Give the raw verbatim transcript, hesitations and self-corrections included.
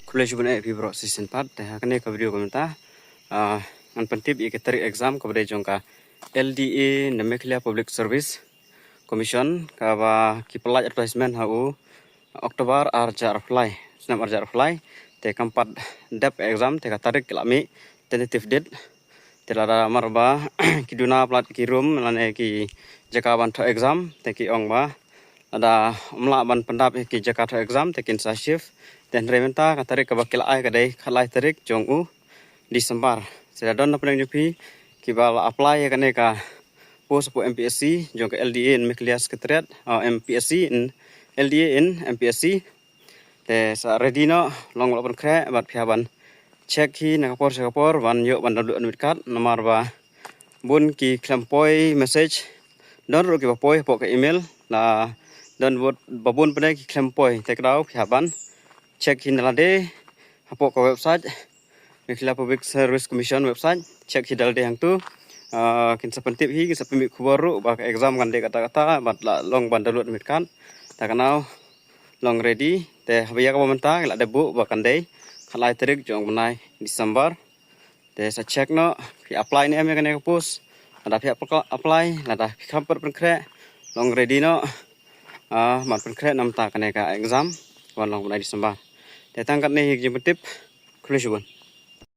Khublei shibun eh phi bro shisien pat. Te ha kane ka video ka mynta, ah, ngan pyntip ïa ka tarik exam kaba dei jong ka L D A ne Meghalaya Public Service Commission kaba ki pynlait advertisement ha u October ar hajar arphew lai, snem ar hajar arphew lai. Te kam pat dep exam, te ka tarik ki la mih tentative date. Te lada mar ba ki duna palat ki room lane ki jaka ban thoh exam, te ki ong ba lada ym lah ban pyndap ïa ki jaka thoh exam, te kin sa shift. Te hynrei mynta ka tarik kaba ki la ai ka dei khatlai tarik jong u December. Te lada don na pdeng jong phi kiba la apply ïa kane ka post hapoh M P S C jong ka L D A ne Meghalaya Secretariat, ah, M P S C ne L D A ne M P S C, te sa ready noh, long ba la pynkhreh bad phi hap ban check hi na ka por sha ka por ban ïoh ban download admit card, namar ba bun ki khlem poi message, don ruh kiba poi hapoh ka email, la don bun, ba bun pat ki khlem poi. Te kdew phi hap ban check hi na lade hapoh ka website Meghalaya Public Service Commission website, check hi da lade hangtu. Ah, kin sa pyntip hi, kin sa pynmih khubor ruh ba ka exam kan dei katta katta bad la long ban download admit card. Te kdew long ready. Te haba ïa kaba mynta ki la dep buh ba kan dei khatlai tarik jong u bnai December. Te sa check noh phi apply ne em ïa kane ka post. Lada phi apply, lada phi khlem pat pynkhreh, long ready noh, ah, ban pynkhreh na mynta kane ka exam wan long bnai December. Te tang katne hi ka jingpyntip. Khublei shibun.